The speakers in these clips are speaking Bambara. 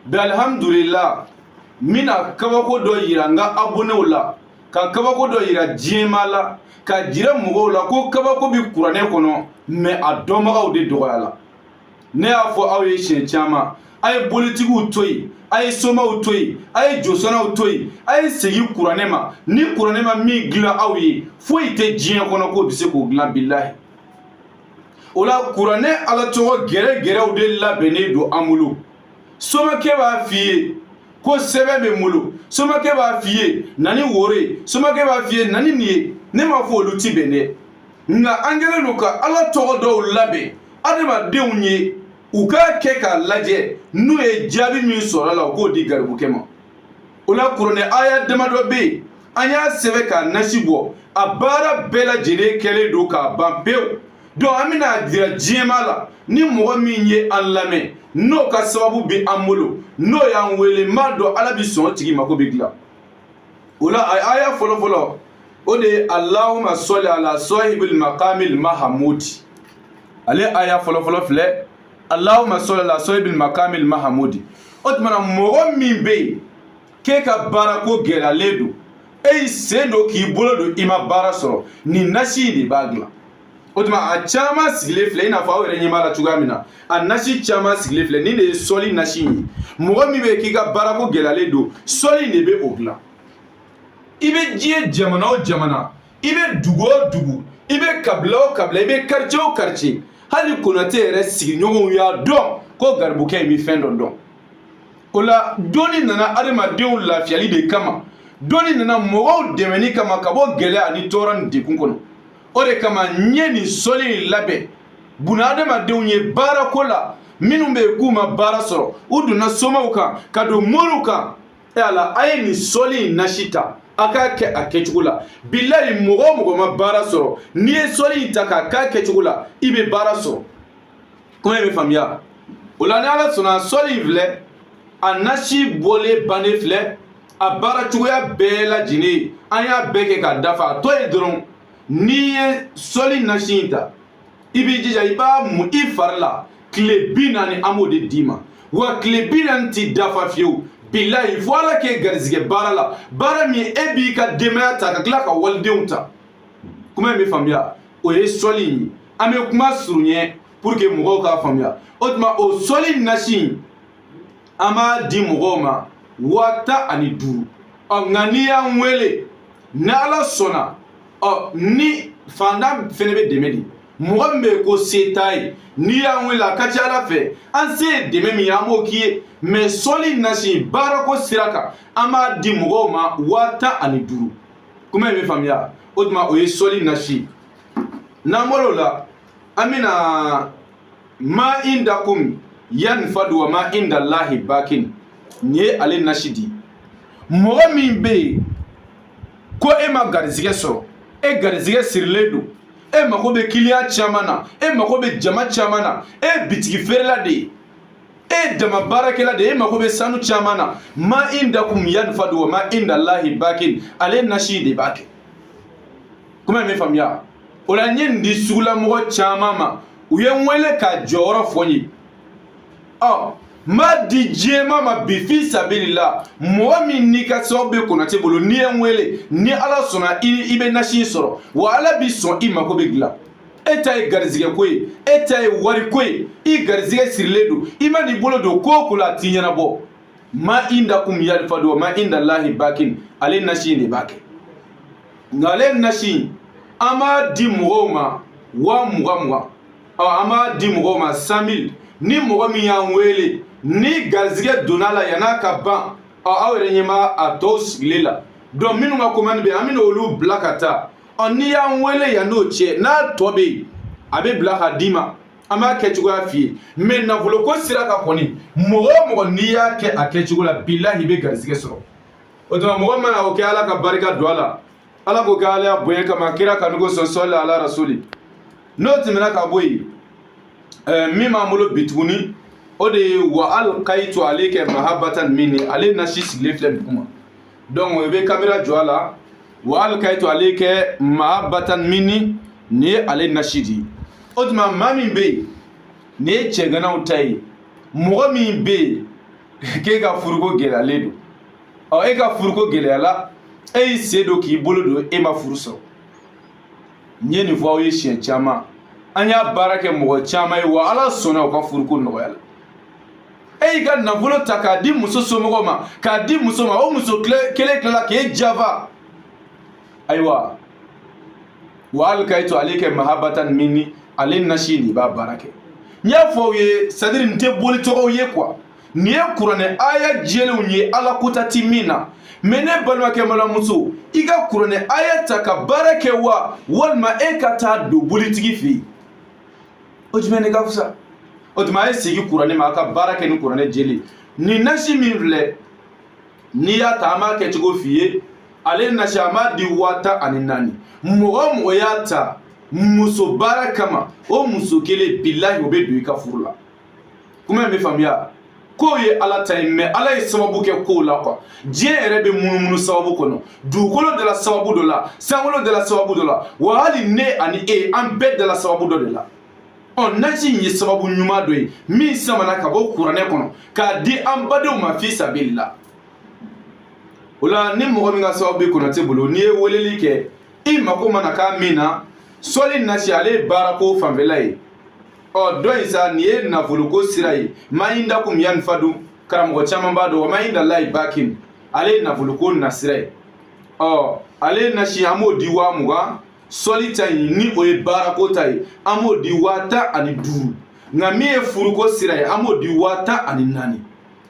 Bi, alihamudulila, n bɛna kabako dɔ yira n ka abonnéw la, ka kabako dɔ yira diɲɛmaa la, ka jira mɔgɔw la ko kabako bɛ kuranɛ kɔnɔ, mais a dɔnbagaw de dɔgɔyala. Ne y'a fɔ aw ye siɲɛ caman, a ye bolitigiw to yen, a ye somaw to yen, a ye josɔnnaw to yen, a ye segin kuranɛ ma. Ni kuranɛ ma min dilan aw ye, foyi tɛ diɲɛ kɔnɔ k'o bɛ se k'o dilan, bilahi. O la, kuranɛ ala tɔgɔ gɛrɛ gɛrɛw de labɛnnen don an bolo. Somakɛ b'a f'i ye ko sɛbɛn bɛ n bolo, somakɛ b'a f'i ye na ni woro ye, somakɛ b'a f'i ye na ni nin ye. Ne m'a fɔ olu ti bɛn dɛ, nka an kɛlen don ka ala tɔgɔ dɔw labɛn adamadenw ye, u k'a kɛ k'a lajɛ, n'u ye jaabi min sɔrɔ a la, u k'o di garibukɛ ma. O la, kuranɛ aya damadɔ bɛ yen, an y'a sɛbɛn k'a nasi bɔ, a baara bɛɛ lajɛlen kɛlen don k'a ban pewu. Donc an bɛna a jira diɲɛmaa la, ni mɔgɔ min ye an lamɛn, n'o ka sababu bɛ an bolo, n'o y'an wele, n b'a dɔn Ala bɛ sɔn o tigi mako bɛ dilan. O la, a aya fɔlɔfɔlɔ, o de ye Allahumma sɔli ala sɔhibil makamil mahamudi. Ale aya fɔlɔfɔlɔ filɛ, Allahumma sɔli ala sɔhibil makamil mahamudi. O tuma na, mɔgɔ min bɛ yen k'e ka baarako gɛlɛyalen don, e y'i sen don k'i bolo don, i ma baara sɔrɔ, nin nasi in de b'a dilan. O tuma, a caman sigilen filɛ, i n'a fɔ aw yɛrɛ ɲɛ b'a la cogoya min na, a nasi caman sigilen filɛ. Nin de ye sɔli nasi in ye. Mɔgɔ min bɛ yen k'i ka baarako gɛlɛyalen don, sɔli in de bɛ o dilan. I bɛ diɲɛ jamana o jamana, i bɛ dugu o dugu, i bɛ kabila o kabila, i bɛ quartier o quartier, hali Konate yɛrɛ sigiɲɔgɔnw y'a dɔn ko garibukɛ in bɛ fɛn dɔ dɔn. O la, dɔnni nana adamadenw lafiyali de kama, dɔnni nana mɔgɔw dɛmɛni kama ka bɔ gɛlɛya ani tɔɔrɔ ni degun kɔnɔ. O de kama n ye nin sɔli in labɛn buna adamadenw ye baarako la. Minnu bɛ yen k'u ma baara sɔrɔ, u donna somaw kan ka don moriw kan, e Ala, a ye nin sɔli in nasi ta, a k'a kɛ a kɛcogo la. Bilayi, mɔgɔ o mɔgɔ ma baara sɔrɔ, n'i ye sɔli in ta k'a k'a kɛcogo la, i bɛ baara sɔrɔ. Kuma in bɛ faamuya. O la, ni Ala sɔnna, sɔli in filɛ, a nasi bɔlen bannen filɛ, a baara cogoya bɛɛ lajɛlen an y'a bɛɛ kɛ k'a dafa. A tɔ ye dɔrɔn, n'i ye sɔli nasi in ta, i b'i jija i b'a mun i fari la tile 40. An b'o de d'i ma, wa tile 40 ti dafa fiyewu, bilayi, fo Ala k'e garizigɛ baara la, baara min e b'i ka denbaya ta ka tila ka walidenw ta. Kuma in bɛ faamuya. O ye sɔli in ye. An bɛ kuma surunya pour que mɔgɔw k'a faamuya. O tuma, o sɔli nasi in, an b'a di mɔgɔw ma 15,000. Ɔ, nka n'i y'an wele, ni Ala sɔnna, ɔ ni fantan fɛnɛ bɛ dɛmɛ di. Mɔgɔ min bɛ yen ko se t'a ye, n'i y'an wele, a ka ca Ala fɛ, an se ye dɛmɛ min ye, an b'o k'i ye. Mais sɔli nasi baarako sira kan, an b'a di mɔgɔw ma 15,000. Kuma in bɛ faamuya. O tuma, o ye sɔli nasi. N'an bɔr'o la, an bɛna ma indakum yanfadu wa ma indallahi bakin. Nin ye ale nasi di. Mɔgɔ min bɛ yen ko e ma garizigɛ sɔrɔ, e garizigɛ sirilen don, e mako bɛ client caman na, e mako bɛ jama caman na, e ye bitigi feerela de ye, e ye dama baarakɛla de ye, e mako bɛ sanu caman na, ma indakum yanfadu wa ma indallahi bakin, ale nasi de b'a kɛ. Kuma in bɛ faamuya. O la, n ye nin di sugulamɔgɔ caman ma, u ye n wele ka jɔyɔrɔ fɔ n ye. Ɔ, n b'a di diɲɛmaa ma bi fi sabilila. Mɔgɔ min n'i ka sababu bɛ Konate bolo, n'i ye n wele, ni Ala sɔnna, i bɛ nasi sɔrɔ, wa Ala bi sɔn, i mako bɛ dilan. E ta ye garizigɛ ko ye, e ta ye wari ko ye, i garizigɛ sirilen don, i ma n'i bolo don ko o ko la, a t'i ɲɛnabɔ. Ma indakum yanfadu wa ma indallahi bakin, ale nasi in de b'a kɛ. Nka ale nasi, an b'a di mɔgɔw ma 20,000 20. Ɔ, an b'a di mɔgɔw ma 100 000. Ni mɔgɔ min y'an wele, ni garizigɛ donna a la yann'a ka ban, ɔ, aw yɛrɛ ɲɛ b'a a tɔw sigilen la. Donc minnu ka commande bɛ yen, an bɛna olu bila ka taa. Ɔ, n'i y'an wele yan n'o cɛ, n'a tɔ bɛ yen, a bɛ bila ka d'i ma. An b'a kɛ cogoya f'i ye. Mais nafoloko sira kan kɔni, mɔgɔ o mɔgɔ n'i y'a kɛ a kɛcogo la, bilahi, i bɛ garizigɛ sɔrɔ. O tuma, mɔgɔ mana o kɛ, Ala ka barika don a la. Ala k'o kɛ Ala ya bonya kama, kira kanuko sɔn, sɔli ala rasuli. N'o tɛmɛna ka bɔ yen, min b'an bolo bi tuguni, o de ye wa alkaitu alayka mahabbatan minni. Ale nasi sigilen filɛ duguma. Donc i bɛ kamera jɔ a la. Wa alkaitu alayka mahabbatan minni, nin ye ale nasi de ye. O tuma, maa min bɛ yen, nin ye cɛganaw ta ye. Mɔgɔ min bɛ yen K'e ka furuko gɛlɛyalen don. Ɔ, e ka furuko gɛlɛyala, e y'i sen don k'i bolo don, e ma furu sɔrɔ. N ye nin fɔ aw ye siɲɛ caman, an y'a baara kɛ mɔgɔ caman ye, wa Ala sɔnna u ka furuko nɔgɔya la. E y'i ka nafolo ta k'a di muso somɔgɔw ma, k'a di muso ma, o muso kelen tilala k'e jafa. Ayiwa, wa alkaitu alayka mahabatan minni, ale nasi nin b'a baara kɛ. N y'a fɔ aw ye, c'est à dire nin tɛ boli tɔgɔw ye quoi, nin ye kuranɛ aya jɛlenw ye, Ala kota ti min na. Mais ne balimakɛ, balimamuso, i ka kuranɛ aya ta ka baara kɛ wa, walima e ka taa don bolitigi fɛ yen, o jumɛn de ka fisa? O tuma a ye segin kuranɛ ma, a ka baara kɛ ni kuranɛ jɛlen. Nin nasi min filɛ, n'i y'a ta, an b'a kɛcogo f'i ye. Ale nasi, an b'a di 14,000. Mɔgɔ o mɔgɔ y'a ta muso baara kama, o muso kelen, bilahi, o bɛ don i ka furu la. Kuma in bɛ faamuya. Kow ye Ala ta ye, mais Ala ye sababu kɛ kow la quoi. Diɲɛ yɛrɛ bɛ munumunu sababu kɔnɔ, dugukolo dala sababu dɔ la, sankolo dala sababu dɔ la, wa hali ne ani e, an bɛɛ dala sababu dɔ de la. Ɔ, nasi in ye sababu ɲuman dɔ ye min samana ka bɔ kuranɛ kɔnɔ k'a di an badenw ma fi sabilila. O la, ni mɔgɔ min ka sababu bɛ Konate bolo, n'i ye weleli kɛ, i mako mana k'a min na, sɔli nasi, ale ye baarako fanfɛla ye. Ɔ, dɔ in sa, nin ye nafoloko sira ye. Ma indakum yanfadu, karamɔgɔ caman b'a dɔn. Wa ma indallahi bakin, ale ye nafoloko nasira ye. Ɔ, ale nasi, an b'o di 20,000. Sɔli ta in, ni o ye baarako ta ye, an b'o di 15,000. Nka min ye furuko sira ye, an b'o di 14,000.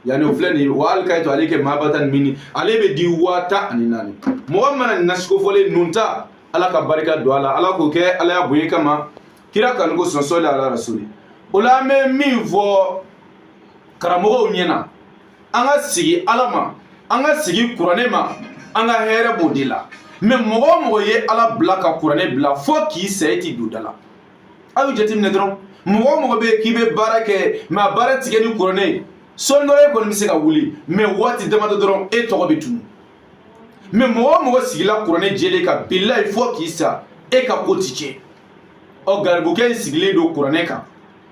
Yanni o filɛ nin ye, wa alkaitu alayka mahabatan minni, ale bɛ di 14,000. Mɔgɔ mana nin nasiko fɔlen ninnu ta, Ala ka barika don a la, Ala k'o kɛ Ala ya bonya kama, kira kanu ko sɔn, sɔli ala rasuli. O la, an bɛ min fɔ karamɔgɔw ɲɛna, an ka sigi Ala ma, an ka sigi kuranɛ ma, an ka hɛrɛ b'o de la. Mais mɔgɔ o mɔgɔ ye Ala bila ka kuranɛ bila, fo k'i sa, e ti don da la. A y'o jateminɛ dɔrɔn. Mɔgɔ o mɔgɔ bɛ yen k'i bɛ baara kɛ, mais a baara tigɛ ni kuranɛ ye, sɔɔni dɔrɔn e kɔni bɛ se ka wuli, mais waati damadɔ dɔrɔn e tɔgɔ bɛ tunu. Mais mɔgɔ o mɔgɔ sigila kuranɛ jɛlen kan, bilayi, fo k'i sa, e ka ko ti tiɲɛ. Ɔ, garibukɛ in sigilen don kuranɛ kan,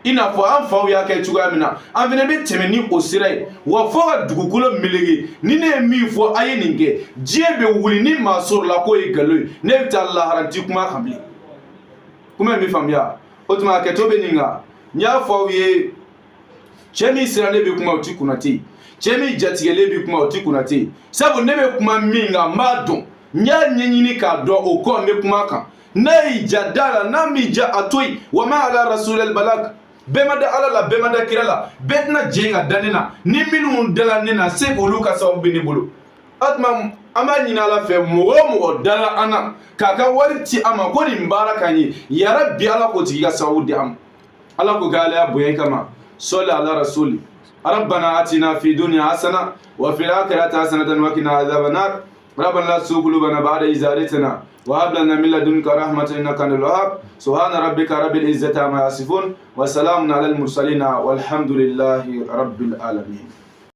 i n'a fɔ an faw y'a kɛ cogoya min na, an fana bɛ tɛmɛ ni o sira ye, wa fo ka dugukolo meleke. Ni ne ye min fɔ, a ye nin kɛ, diɲɛ bɛ wuli. Ni maa sɔrɔla k'o ye nkalon ye, ne bɛ taa lahara, n ti kuma kan bilen. Kuma in bɛ faamuya. O tuma, hakɛto bɛ nin kan. N y'a fɔ aw ye, cɛ min sirannen bɛ kuma, o ti Konate. Cɛ min jatigɛlen bɛ kuma, o ti Konate. Sabu ne bɛ kuma min kan, n b'a dɔn, n y'a ɲɛɲini k'a dɔn, o kɔ n bɛ kuma kan. N'a y'i ja, da la, n'a m'i ja, a to yen. Wa ma ala rasulil balag. Bɛɛ ma da Ala la, bɛɛ ma da kira la, bɛɛ tɛna jɛn ka da ne na. Ni minnu dala ne na, se k'olu ka sababu bɛ ne bolo. O tuma, an b'a ɲini Ala fɛ, mɔgɔ o mɔgɔ dala an na k'a ka wari ci an ma ko nin baara ka ɲi, yarabi, Ala k'o tigi ka sababu di an ma. Ala k'o kɛ Ala ya bonya kama, sɔli ala rasuli. Rabbana atina fi dunya hasana wa fil akhirati hasanatan wa qina adhaban nar. ربنا لا تزغ قلوبنا بعد إذ هديتنا وهب لنا من لدنك رحمة إنك أنت الوهاب. سبحان ربك رب العزة عما يصفون وسلام على المرسلين والحمد لله رب العالمين.